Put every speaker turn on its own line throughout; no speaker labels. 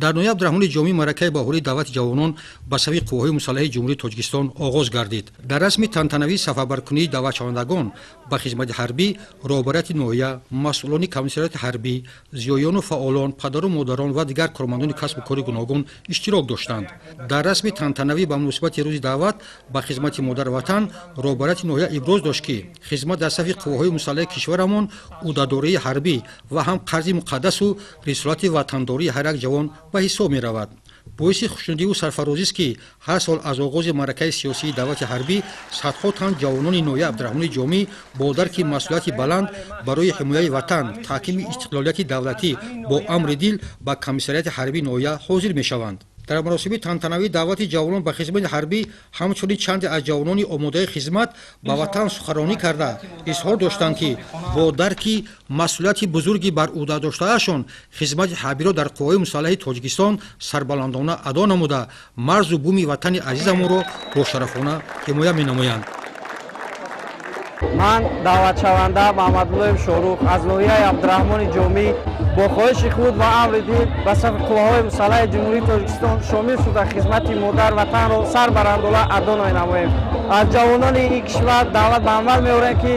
Дар ноҳияи Абдураҳмони Ҷомӣ маъракаи баҳории даъвати ҷавонон ба сафи қувваҳои мусаллаҳи Ҷумҳурии Тоҷикистон оғоз гардид. Дар расми тантанавии сафарбаркунии даъватшавандагон ба хизмати ҳарбӣ роҳбарияти ноҳия, масъулони комиссариати ҳарбӣ, зиёиёну фаъолон, падару модарон ва дигар кормандони касбу кори гуногун иштирок доштанд. Дар расми тантанавӣ ба муносибати рӯзи даъват ба хизмати модари ватан роҳбарияти ноҳия иброз дошт, ки хизмат дар сафи қувваҳои мусаллаҳи кишварамон ӯҳдадории ҳарбӣ ва ҳам қарзи муқаддасу рисолати ватандории ҳар як ҷавон ба ҳисоб меравад. Боиси хушнудиву сарфарозист, ки ҳар сол аз оғози маъракаи сиёсии даъвати ҳарбӣ садҳо тан ҷавонони ноҳияи Абдураҳмони Ҷомӣ бо дарки масъулияти баланд барои ҳимояи ватан, таҳкими истиқлолияти давлатӣ бо амри дил ба комиссариати ҳарбии ноҳия ҳозир мешаванд. Дар маросими тантанавии даъвати ҷавонон ба хизмати ҳарбӣ ҳамчунин чанде аз ҷавонони омодаи хизмат ба ватан суханронӣ карда, изҳор доштанд, ки бо дарки масъулияти бузурги бар ӯҳда доштаашон хизмати ҳарбиро дар қувваҳои мусаллаҳи Тоҷикистон сарбаландона адо намуда, марзу буми ватани азизамонро бошарафона ҳимоя менамоянд.
Ман, даъватшаванда Маҳмадуллоев Шорух, аз ноҳияи Абдураҳмони Ҷомӣ, бо хоҳиши худ ва амри дил ба сафи қувваҳои мусаллаҳи Ҷумҳурии Тоҷикистон шомил шуда, хизмати модар ватанро сарбаландона адо менамоем. Аз ҷавонони ин кишвар даъват ба амал меорем, ки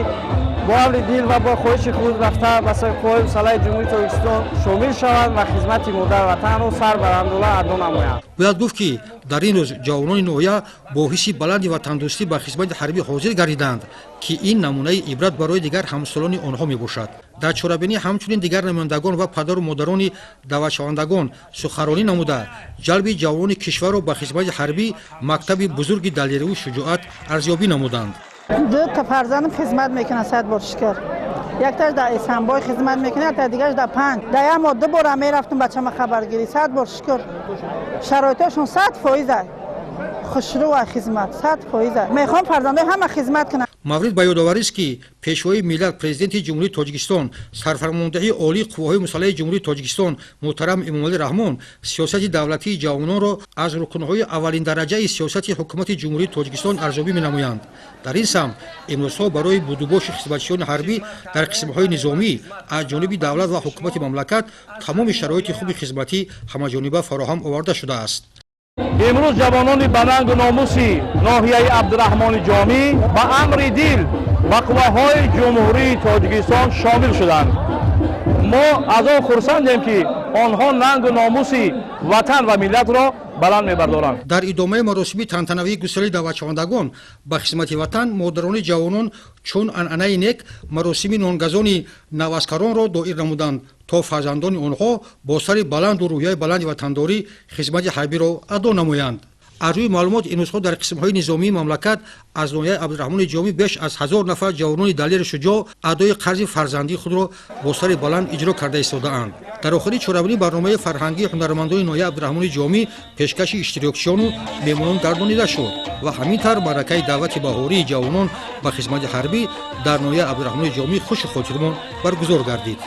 бо амри дил ва бо хоҳиши худ рафта, ба сафи қувваҳои мусаллаҳи Ҷумҳурии Тоҷикистон шомил шаванд ва хизмати модар ватанро сарбаландона адо намоянд.
Бояд гуфт, ки дар ин рӯз ҷавонони ноҳия бо ҳисси баланди ватандӯстӣ ба хизмати ҳарбӣ ҳозир гардиданд, ки ин намунаи ибрат барои дигар ҳамсолони онҳо мебошад. Дар чорабинӣ ҳамчунин дигар намояндагон ва падару модарони даъватшавандагон суханронӣ намуда, ҷалби ҷавонони кишварро ба хизмати ҳарбӣ мактаби бузурги далериву шуҷоат арзёбӣ намуданд.
Ду та фарзандам хизмат мекунанд, сад бор шукр. Якташ дар Эсанбой хизмат мекунад, якта дигараш дар Панҷ. Дар як моҳ ду бора мерафтум бачама хабаргирӣ. Сад бор шукр, шароитошон 100% хушрӯа, хизмат 100%. Мехоҳам фарзандои ҳама хизмат кунанд.
Маврид ба ёдоварист, ки Пешвои миллат, Президенти Ҷумҳурии Тоҷикистон, Сарфармондеҳи Олии Қувваҳои Мусаллаҳи Ҷумҳурии Тоҷикистон муҳтарам Эмомалӣ Раҳмон сиёсати давлатии ҷавононро аз рукнҳои аввалиндараҷаи сиёсати Ҳукумати Ҷумҳурии Тоҷикистон арзёбӣ менамоянд. Дар ин самт имрӯзҳо барои будубоши хизматчиёни ҳарбӣ дар қисмҳои низомӣ аз ҷониби давлат ва ҳукумати мамлакат тамоми шароити хуби хизматӣ ҳамаҷониба фароҳам оварда шудааст.
Имрӯз ҷавонони банангу номуси ноҳияи Абдураҳмони Ҷомӣ ба амри дил ба қувваҳои Ҷумҳурии Тоҷикистон шомил шуданд. Мо аз он хурсандем, ки онҳо нангу номуси ватан ва миллатро баланд мебардоранд.
Дар идомаи маросими тантанавии гусели даъватшавандагон ба хизмати ватан модарони ҷавонон чун анъанаи нек маросими нонгазони наваскаронро доир намуданд, то фарзандони онҳо бо сари баланду рӯҳияи баланди ватандорӣ хизмати ҳарбиро адо намоянд. Аз рӯи маълумот, имрӯзҳо дар қисмҳои низомии мамлакат аз ноҳияи Абдураҳмони Ҷомӣ беш аз 1000 нафар ҷавонони далеру шуҷоъ адои қарзи фарзандии худро бо сари баланд иҷро карда истодаанд. Дар охири чорабинӣ барномаи фарҳангии ҳунармандони ноҳияи Абдураҳмони Ҷомӣ пешкаши иштирокчиёну меҳмонон гардонида шуд ва ҳамин тавр маъракаи даъвати баҳории ҷавонон ба хизмати ҳарбӣ дар ноҳияи Абдураҳмони Ҷомӣ хушу хотирмон баргузор гардид.